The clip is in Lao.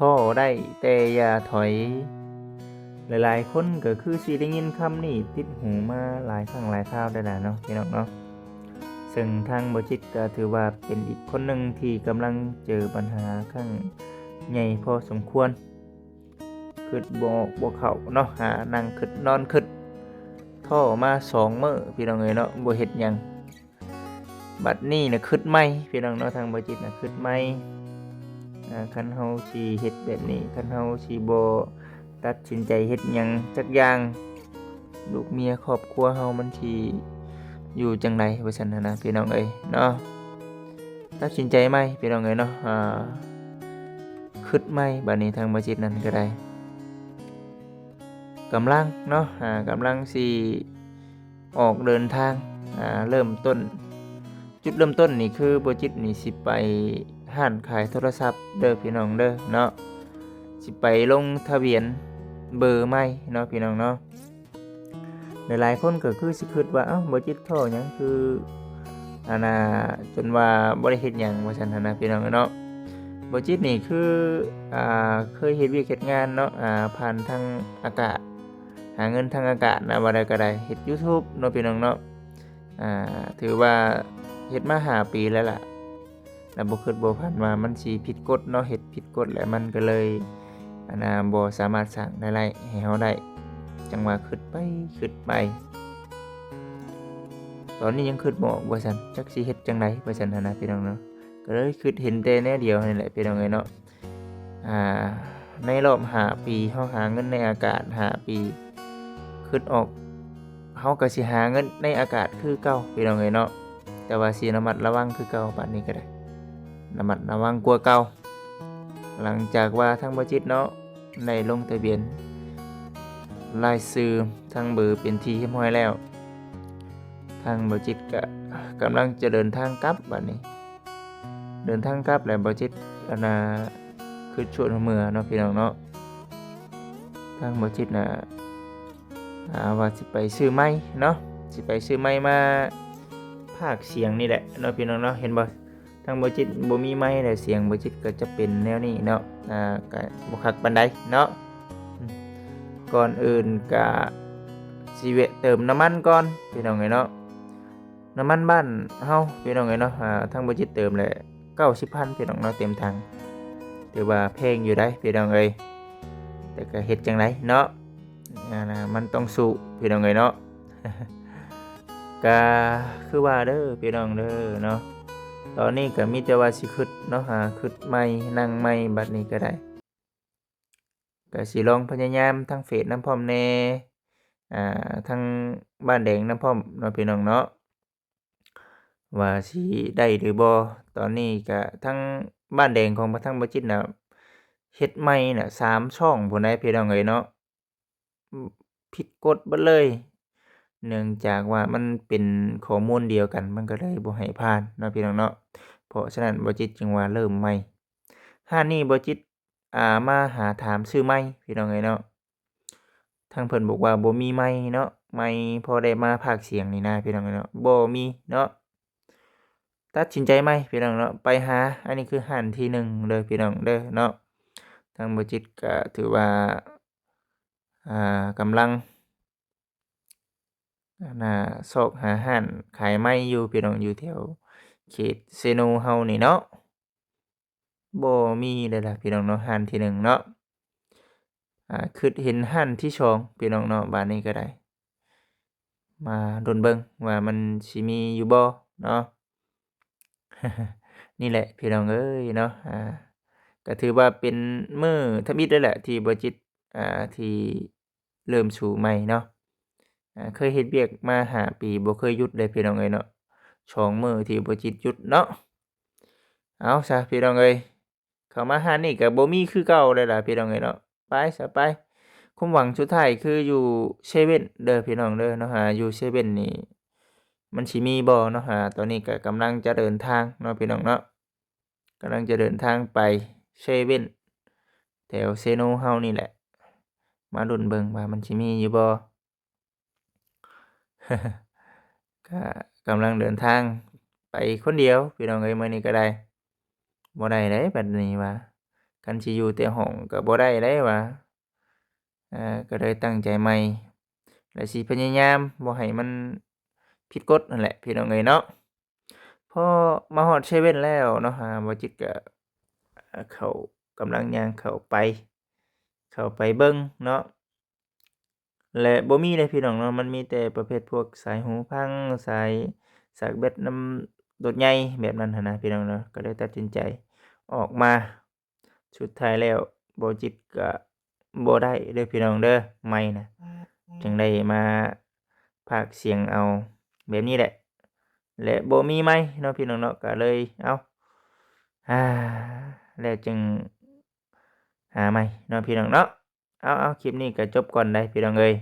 ທໍ້ໄດ້ແຕ່ຢ່າຖອຍ. ຫຼາຍໆຄົນກໍຄືຊິໄດ້ຍິນຄຳນີ້ຕິດຫູມາຫຼາຍຄັ້ງຫຼາຍຄາວແລ້ວເນາະ ພີ່ນ້ອງເນາະ. ເຊິ່ງທາງບໍ່ຈິດກໍຖືວ່າເປັນອີກຄົນໜຶ່ງທີ່ກຳລັງເຈີບັນຫາຄັ້ງໃຫຍ່ພໍສົມຄວນ. ຄິດບໍ່ອອກບໍ່ເຂົ້າເນາະ, ຫານັ່ງຄິດນອນຄິດ, ທໍ້ມາສອງມື້ ພີ່ນ້ອງເອີຍເນາະ, ບໍ່ເຮັດຫຍັງ. ບັດນີ້ນະຄິດໃໝ່ ພີ່ນ້ອງເນາະ, ທາງບໍ່ຈິດນະຄິດໃໝ່. ອາ ຄັນເຮົາຊິເຮັດແບບນີ້, ຄັນເຮົາຊິບໍ່ຕັດສິນໃຈເຮັດຫຍັງຈັກຢ່າງ, ລູກເມຍຄອບຄົວເຮົາມັນຊິຢູ່ຈັ່ງໃດ ວ່າຊັ້ນຫັ້ນນະ ພີ່ນ້ອງເອີຍເນາະ. ຕັດສິນໃຈໃໝ່ ພີ່ນ້ອງເອີຍເນາະ, ອາ ຄິດໃໝ່. ບັດນີ້ທາງບໍ່ຈິດນັ້ນກໍໄດ້ ກຳລັງເນາະ, ອາ ກຳລັງຊິອອກເດີນທາງ. ອາ ເລີ່ມຕົ້ນ ຈຸດເລີ່ມຕົ້ນນີ້ຄືບໍ່ຈິດນີ້ຊິໄປຮ້ານຂາຍໂທລະສັບເດີ ພີ່ນ້ອງເດີເນາະ, ຊິໄປລົງທະບຽນເບີໃໝ່ເນາະ ພີ່ນ້ອງເນາະ. ຫຼາຍໆຄົນກໍຄືຊິຄິດວ່າ ເອົ້າ ບໍ່ຈິດທໍ້ຫຍັງ ຄື ອັນນ່າ ຈົນວ່າບໍ່ໄດ້ເຮັດຫຍັງ ວ່າຊັ້ນຫັ້ນນະ ພີ່ນ້ອງເນາະ. ບໍ່ຈິດນີ້ຄື ອ່າ ເຄີຍເຮັດວຽກເຮັດງານເນາະ, ອ່າ ຜ່ານທາງອາກາດ, ຫາເງິນທາງອາກາດນະ ວ່າໄດ້ກໍໄດ້, ເຮັດ YouTube ເນາະ ພີ່ນ້ອງເນາະ. ອ່າ ຖືວ່າເຮັດມາຫ້າປີແລ້ວລະ, ແລ້ວບໍ່ຄິດບໍ່ຝັນວ່າມັນຊິຜິດກົດເນາະ, ເຮັດຜິດກົດ ແລ້ວມັນກໍເລີຍ ອັນນ່າ ບໍ່ສາມາດສ້າງລາຍໄດ້ໃຫ້ເຮົາໄດ້. ຈັ່ງວ່າຄິດໄປຄິດໄປ ຕອນນີ້ຍັງຄິດບໍ່ອອກ ວ່າຊັ້ນ, ຈັກຊິເຮັດຈັ່ງໃດ ວ່າຊັ້ນຫັ້ນນະ ພີ່ນ້ອງເນາະ. ກໍເລີຍຄິດເຫັນແຕ່ແນວດຽວນີ້ແຫຼະ ພີ່ນ້ອງເອີຍເນາະ. ອ່າ ໃນລອບຫ້າປີ ເຮົາຫາເງິນໃນອາກາດຫ້າປີ ຄິດອອກ ເຮົາກໍຊິຫາເງິນໃນອາກາດຄືເກົ່າ ພີ່ນ້ອງເອີຍເນາະ, ແຕ່ວ່າຊິລະມັດລະວັງຄືເກົ່າ. ບາດນີ້ກໍໄດ້ລະມັດລະວັງກວ່າເກົ່າ. ຫຼັງຈາກວ່າທາງບໍ່ຈິດເນາະ ໄດ້ລົງທະບຽນລາຍຊື່ ທັງເບີເປັນທີ່ຮຽບຮ້ອຍແລ້ວ, ທາງບໍ່ຈິດກະກຳລັງຈະເດີນທາງກັບ. ບາດນີ້ເດີນທາງກັບແລ້ວ ບໍ່ຈິດ ອັນນ່າ ຄືຊວນເມືອເນາະ ພີ່ນ້ອງເນາະ. ທາງບໍ່ຈິດນະ ອ່າ ວ່າຊິໄປຊື້ໄມເນາະ, ຊິໄປຊື້ໄມມາພາກສຽງນີ້ແຫຼະເນາະ ພີ່ນ້ອງເນາະ. ເຫັນບໍ່ ທາງບໍ່ຈິດບໍ່ມີໄມ ແລ້ວສຽງບໍ່ຈິດກໍຈະເປັນແນວນີ້ເນາະ, ອ່າ ກໍບໍ່ຄັກປານໃດເນາະ. ອືມ ກ່ອນອື່ນກໍຊິແວະເຕີມນ້ຳມັນກ່ອນ ພີ່ນ້ອງເອີຍເນາະ. ນ້ຳມັນບ້ານເຮົາ ພີ່ນ້ອງເອີຍເນາະ, ອ່າ ທາງບໍ່ຈິດເຕີມແຫຼະ ເກົ້າສິບພັນ ພີ່ນ້ອງເນາະ ເຕັມຖັງ. ຖືວ່າແພງຢູ່ໃດ໋ ພີ່ນ້ອງເອີຍ, ແຕ່ກໍເຮັດຈັ່ງໃດເນາະ, ອ່າ ມັນຕ້ອງສູ້ ພີ່ນ້ອງເອີຍເນາະ. ກະຄືວ່າເດີ ພີ່ນ້ອງເດີເນາະ, ຕອນນີ້ກະມີແຕ່ວ່າຊິຄຶດເນາະ, ຫາຄຶດໃໝ່ ນັ່ງໃໝ່ ບັດນີ້ກະໄດ້. ກະຊິລອງພະຍາຍາມທາງເຟສນຳພ້ອມແດ່, ອ່າ ທາງບ້ານແດງນຳພ້ອມເນາະ ພີ່ນ້ອງເນາະ, ວ່າຊິໄດ້ຫຼືບໍ່. ຕອນນີ້ກະທາງບ້ານແດງຂອງທາງບໍ່ຈິດນະ ເຮັດໃໝ່ນະ ສາມຊ່ອງພຸ້ນໃດ໋ ພີ່ນ້ອງເອີຍເນາະ. ຜິດກົດເບິດເລີຍ, ເນື່ອງຈາກວ່າມັນເປັນຂໍ້ມູນດຽວກັນ ມັນກໍເລີຍບໍ່ໃຫ້ຜ່ານເນາະ ພີ່ນ້ອງເນາະ. ເພາະສະນັ້ນ ບໍ່ຈິດຈຶ່ງວ່າເລີ່ມໃໝ່. ຮ້ານນີ້ບໍ່ຈິດ ອ່າ ມາຫາຖາມຊື້ໄມ ພີ່ນ້ອງເອີຍເນາະ. ທາງເພິ່ນບອກວ່າບໍ່ມີໄມເນາະ, ໄມພໍໄດ້ມາພາກສຽງນີ້ນະ ພີ່ນ້ອງເອີຍເນາະ, ບໍ່ມີເນາະ. ຕັດສິນໃຈໃໝ່ ພີ່ນ້ອງເນາະ, ໄປຫາ. ອັນນີ້ຄືຮ້ານທີໜຶ່ງເດີ ພີ່ນ້ອງເດີເນາະ. ທາງບໍ່ຈິດກໍຖືວ່າ ອ່າ ກຳລັງ ອັນນ່າ ຊອກຫາຮ້ານຂາຍໄມຢູ່ ພີ່ນ້ອງ, ຢູ່ແຖວເຂດເຊໂນເຮົານີ້ເນາະ. ບໍ່ມີເລີຍລະ ພີ່ນ້ອງເນາະ, ຮ້ານທີໜຶ່ງເນາະ. ອ່າ ຄຶດເຫັນຮ້ານທີສອງ ພີ່ນ້ອງເນາະ, ບາດນີ້ກໍໄດ້ ມາລຸ້ນເບິ່ງວ່າມັນຊິມີຢູ່ບໍ່ເນາະ. ນີ້ແຫຼະ ພີ່ນ້ອງເອີຍເນາະ, ອ່າ ກໍຖືວ່າເປັນມື້ທຳອິດເລີຍແຫຼະ ທີ່ບໍ່ຈິດ ອ່າ ທີ່ເລີ່ມສູ້ໃໝ່ເນາະ. ອ່າ ເຄີຍເຮັດວຽກມາຫ້າປີ ບໍ່ເຄີຍຢຸດເລີຍ ພີ່ນ້ອງເອີຍເນາະ, ສອງມື້ທີ່ບໍ່ຈິດຢຸດເນາະ. ເອົາຊະ ພີ່ນ້ອງເອີຍ, ເຂົ້າມາຮ້ານນີ້ກໍບໍ່ມີຄືເກົ່າເລີຍລະ ພີ່ນ້ອງເອີຍເນາະ. ໄປຊະໄປ, ຄວາມຫວັງສຸດທ້າຍຄືຢູ່ເຊເວັ່ນເດີ ພີ່ນ້ອງເດີເນາະ. ຫາຢູ່ເຊເວັ່ນນີ້ມັນຊິມີບໍ່ເນາະ. ຫາຕອນນີ້ກໍກຳລັງຈະເດີນທາງເນາະ ພີ່ນ້ອງເນາະ, ກຳລັງຈະເດີນທາງໄປເຊເວັ່ນແຖວເຊໂນເຮົານີ້ແຫຼະ, ມາລຸ້ນເບິ່ງວ່າມັນຊິມີຢູ່ບໍ່. ກະກຳລັງເດີນທາງໄປຄົນດຽວ ພີ່ນ້ອງເອີຍ, ມື້ນີ້ກໍໄດ້ ບໍ່ໄດ້ໃດ໋ ບັດນີ້ວ່າ ຄັນຊິຢູ່ແຕ່ຫ້ອງກໍບໍ່ໄດ້ເດ້ວ່າ ເອີ ກໍເລີຍຕັ້ງໃຈໃໝ່ ແລະ ຊິພະຍາຍາມບໍ່ໃຫ້ມັນຜິດກົດຫັ້ນແຫຼະ ພີ່ນ້ອງເອີຍເນາະ. ພໍມາຮອດເຊເວັ່ນແລ້ວເນາະ ອາ ບ່າວຈິດກໍ ເຂົ້າ ກຳລັງຍ່າງເຂົ້າໄປ ເຂົ້າໄປເບິ່ງເນາະ ແລະ ບໍ່ມີເດ້ພີ່ນ້ອງເນາະ ມັນມີແຕ່ປະເພດພວກສາຍຫູພັງ ສາຍສາກແບັດນຳລົດໃຫຍ່ແບບນັ້ນຫັ້ນນະພີ່ນ້ອງເນາະ ກໍເລີຍຕັດສິນໃຈອອກມາ. ສຸດທ້າຍແລ້ວບ່າວຈິດກໍບໍ່ໄດ້ເດີພີ່ນ້ອງເດີ ໄມນະ ຈຶ່ງໄດ້ມາພາກສຽງເອົາແບບນີ້ແຫຼະ ແລະ ບໍ່ມີໄມເນາະພີ່ນ້ອງເນາະ ກໍເລີຍ ເອົາ ອາ ແລ້ວຈຶ່ງຫາໃໝ່ເນາະພີ່ນ້ອງເນາະ. ເອົາໆ ຄລິບນີ້ກໍຈົບກ່ອນໄດ໋ພີ່ນ້ອງເອີຍ.